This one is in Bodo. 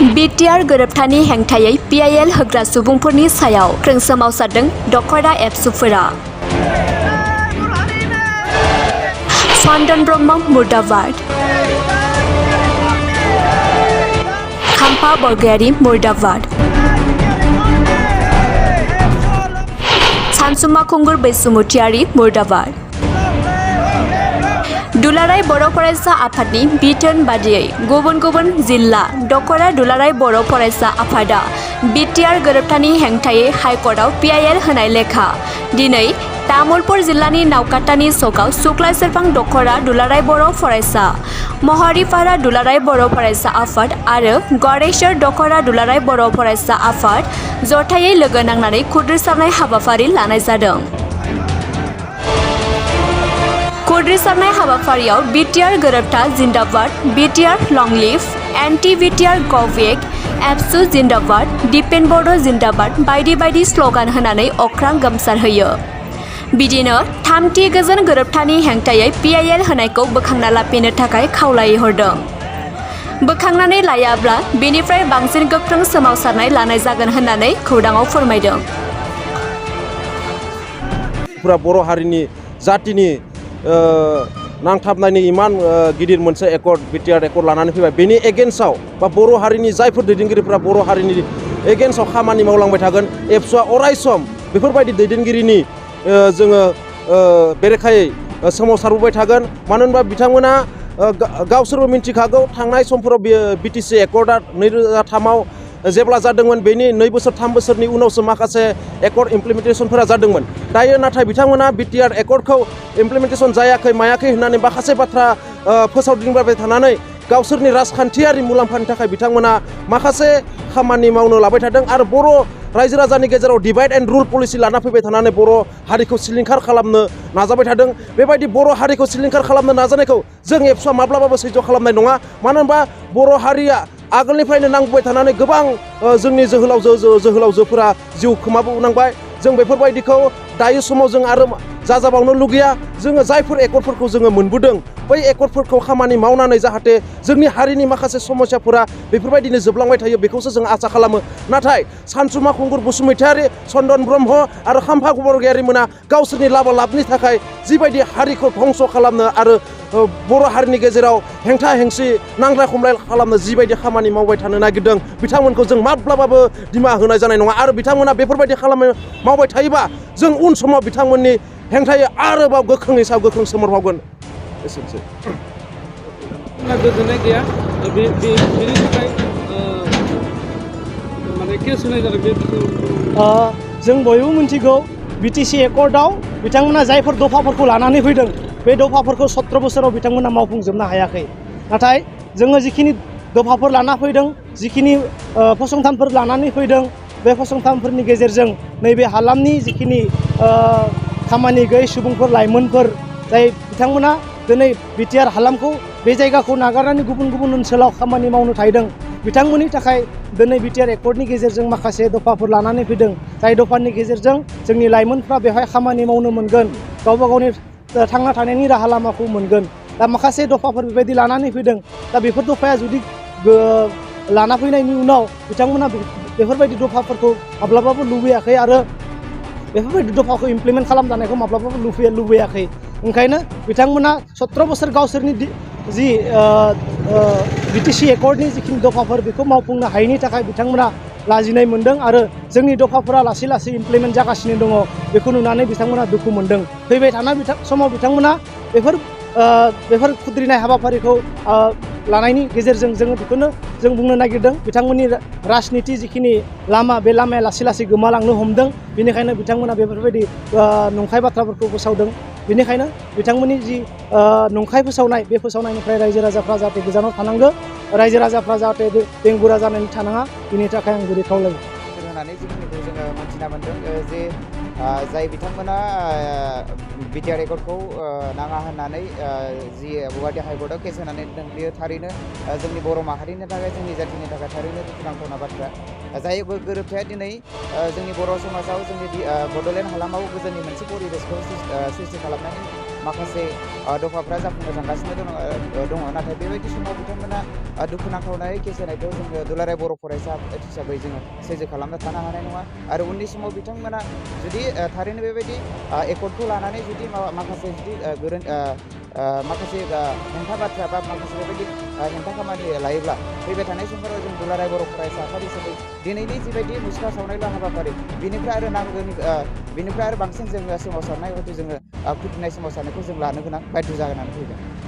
बिटिआर गोरोबथानि हेंथायै PIL होग्रा सुबुंफोरनि सायाव सोमावसारदों दखरा एबसुफोरा। चन्दन ब्रह्म मुर्दाबाद, खाम्फा बरगयारी मुर्दाबाद, सानसुमा खुंगुर बैसुमुतियारी मुर्दाबाद। दुलाराय बर' फरायसा आफादनि बिथोन बादियै गुबुन गुबुन जिल्ला दखरा दुलाराय बर' फरायसा आफादा बिटिआर गोरोबथानि हेंथायै हाइकर्टआव PIL होनाय लेखा दिनै तामुलपुर जिल्लानि नावकाटानि सकआव सुक्लाय सेरफां दखरा दुलाराय बर' फरायसा, महारिपारा दुलाराय बर' फरायसा आफाद आरो गरेश्वर दखरा दुलाराय बर' फरायसा आफाद जथायै लोगो नांनानै खुद्रिसारनाय हाबाफारि लानाय जादों। खुद्रिसारनाय हाबाफारियाव बिटिआर गोरोबथा जिन्दाबाद, बिटिआर लं लिभ, एन्टि बिटिआर गो बेक, एबसु जिन्दाबाद, दिपेन बड' जिन्दाबाद बायदि बायदि स्लगान होनानै अख्रां गोमसारहोयो। बिदिनो थामथि गोजोन गोरोबथानि हेंथायै PIL होनायखौ बोखांना लाफिननो थाखाय खावलायहरदों। बोखांनानै लायाब्ला बेनिफ्राय बांसिन गोख्रों सोमावसारनाय लानाय जागोन होननानै खौराङाव फोरमायदों। बर' हारिनि जातिनि नांथाबनायनि इमान गिदिर मोनसे एकर्ड बिटिआर एकर्ड लानानै फैबाय। बेनि एगेन्स्टआव बा बर' हारिनि जायफोर दैदेनगिरिफ्रा बर' हारिनि एगेन्स्टआव खामानि मावलांबाय थागोन, एबसुआ अरायसम बेफोरबायदि दैदेनगिरिनि जोङो बेरेखायै सोमावसारबोबाय थागोन। मानो होनबा बिथांमोना गावसोरबो मिन्थिखागौ थांनाय समफोराव BTC एकर्डआ 2003आव जेब्ला जादोंमोन बेनि 2 बोसोर 3 बोसोरनि उनावसो माखासे एकर्ड इमप्लिमेन्टेसनफोरा जादोंमोन। दायो नाथाय बिथांमोना बिटिआर एकर्डखौ इमप्लिमेन्टेसन जायाखै मायाखै होननानै माखासे बाथ्रा फोसावदिंबाय थानानै गावसोरनि राजखान्थियारि मुलाम्फानि थाखाय बिथांमोना माखासे खामानि मावनो लाबाय थादों आरो बर' रायजो राजानि गेजेराव डिभाइड एन्ड रुल पलिसि लाना फैबाय थानानै बर' हारिखौ सिलिंखार खालामनो नाजाबाय थादों। बेबायदि बर' हारिखौ सिलिंखार खालामनो नाजानायखौ जों एबसुआ माब्लाबाबो सैज्य खालामनाय नङा। मानो होनबा बर' हारिया आगोलनिफ्रायनो नांबोबाय थानानै गोबां जोंनि जोहोलावजोफोरा जिउ खोमाबोनांबाय। जों बेफोरबायदिखौ दायो समाव जों आरो जाजाबावनो लुगैया। जोङो जायफोर एकर्डफोरखौ जोङो मोनबोदों बै एकर्डफोरखौ खामानि मावनानै जाहाथे जोंनि हारिनि माखासे समस्याफोरा बेफोरबायदिनो जोबलांबाय थायो बेखौसो जों आसा खालामो। नाथाय सानसुमा खुंगुर बसुमतारी, चन्दन ब्रह्म आरो खाम्फा बरगयारी मोना गावसोरनि लाबनि थाखाय जिबायदि हारिखौ धंस खालामनो आरो बर' हारिनि गेजेराव हेंथा हेंसि नांलाय खमलाय खालामनो जिबायदि खामानि मावबाय थानो नागिरदों बिथांमोनखौ जों माब्लाबाबो दिमा होनाय जानाय नङा। आरो बिथांमोना बेफोरबायदि खालामनो मावबाय थायोबा जों उन समाव बिथांमोननि हेंथायै आरोबाव गोख्रोङै सायाव गोख्रों सोमावसारबावगोन। एसेनोसै। गोजोननाय गैया बेनि थाखाय माने केस होनाय जादों बे जों बयबो मिन्थिगौ BTC एकर्डआव बिथांमोना जायफोर दफाफोरखौ लानानै फैदों बे दफाफोरखौ 17 बोसोराव बिथांमोना मावफुंजोबनो हायाखै। नाथाय जोङो जिखिनि दफाफोर लाना फैदों, जिखिनि फसंथानफोर लानानै फैदों, बे फसंथानफोरनि गेजेरजों नैबे हालामनि जिखिनि खामानि गैयै सुबुंफोर, लाइमोनफोर जाय बिथांमोना दिनै बिटिआर हालामखौ बे जायगाखौ नागारनानै गुबुन गुबुन ओनसोलाव खामानि मावनो थाहैदों, बिथांमोननि थाखाय दिनै बिटिआर एकर्डनि गेजेरजों माखासे दफाफोर लानानै फैदों। जाय दफानि गेजेरजों जोंनि लाइमोनफ्रा बेवहाय खामानि मावनो मोनगोन, गावबा गावनि थांना थानायनि राहा लामाखौ मोनगोन। दा माखासे दफाफोर बेबायदि लानानै फैदों। दा बेफोर दफाया जुदि लाना फैनायनि उनाव बिथांमोना बेफोरबायदि दफाफोरखौ माब्लाबाबो लुबैयाखै आरो बेफोरबायदि दफाखौ इमप्लिमेन्ट खालामजानायखौ माब्लाबाबो लुबैयाखै। ओंखायनो बिथांमोना 17 बोसोर गावसोरनि जि BTC एकर्डनि जिखिनि दफाफोर बेखौ मावफुंनो हायैनि थाखाय बिथांमोना लाजिनाय मोन्दों आरो जोंनि दफाफोरा लासै लासै इमप्लिमेन्ट जागासिनो दङ बेखौ नुनानै बिथांमोना दुखु मोन्दों। फैबाय थानाय समाव बिथांमोना बेफोर खुद्रिनाय हाबाफारिखौ लानायनि गेजेरजों जोङो बेखौनो जों बुंनो नागिरदों बिथांमोननि राजनिति जिखिनि लामा बे लामाया लासै लासै गोमालांनो हमदों। बेनिखायनो बिथांमोना बेफोरबायदि नंखाय बाथ्राफोरखौ फोसावदों। बेनिखायनो बिथांमोननि जि नंखाय फोसावनाय बे फोसावनायनिफ्राय रायजो राजाफ्रा जाहाथे गोजानाव थानांगौ, रायजो राजाफ्रा जाहाथे बेंगुरा जानानै थानाङा, बिनि थाखाय आं गुरै खावलायो। होनानै जिखिनिखौ जोङो मोनथिना मोन्दों जे जाय बिथांमोना बिटिआर एकर्डखौ नाङा होननानै जि गुवाहाटी हाइकर्टआव केस होनानै दोनदों बेयो थारैनो जोंनि बर' माहारिनि थाखाय, जोंनि जातिनि थाखाय थारैनो दुखुनांथावना बाथ्रा। जाय गोरोबथाया दिनै जोंनि बर' समाजाव, जोंनि बड'लेण्ड हालामाव गोजोननि मोनसे परिबेसखौ सृष्टि खालामनानै माखासे दफाफ्रा जाफुंनो थांगासिनो दङ नाथाय बेबायदि समाव बिथांमोना दुखुनांथावनायै केस होनायखौ जोङो दुलाराय बर' फरायसा आफाद हिसाबै जोङो सैज्य खालामनो थानो हानाय नङा आरो उननि समाव बिथांमोना जुदि थारैनो बेबायदि एकर्डखौ लानानै जुदि माखासे जुदि माखासे हेंथा बाथ्रा बा माखासे बेबायदि हेंथा खामानि लायोब्ला फैबाय थानाय समफोराव जों दुलाराय बर' फरायसा आफाद हिसाबै दिनैनि जिबायदि मुसुखा सावनायल' हाबाफारि बिनिफ्राय आरो नांगौनि बिनिफ्राय आरो बांसिन जोङो सोमावसारनाय हयथ' जोङो खुद्रिनाय सोमावसारनायखौ जों लानो गोनां बाध्य जानानै फैगोन।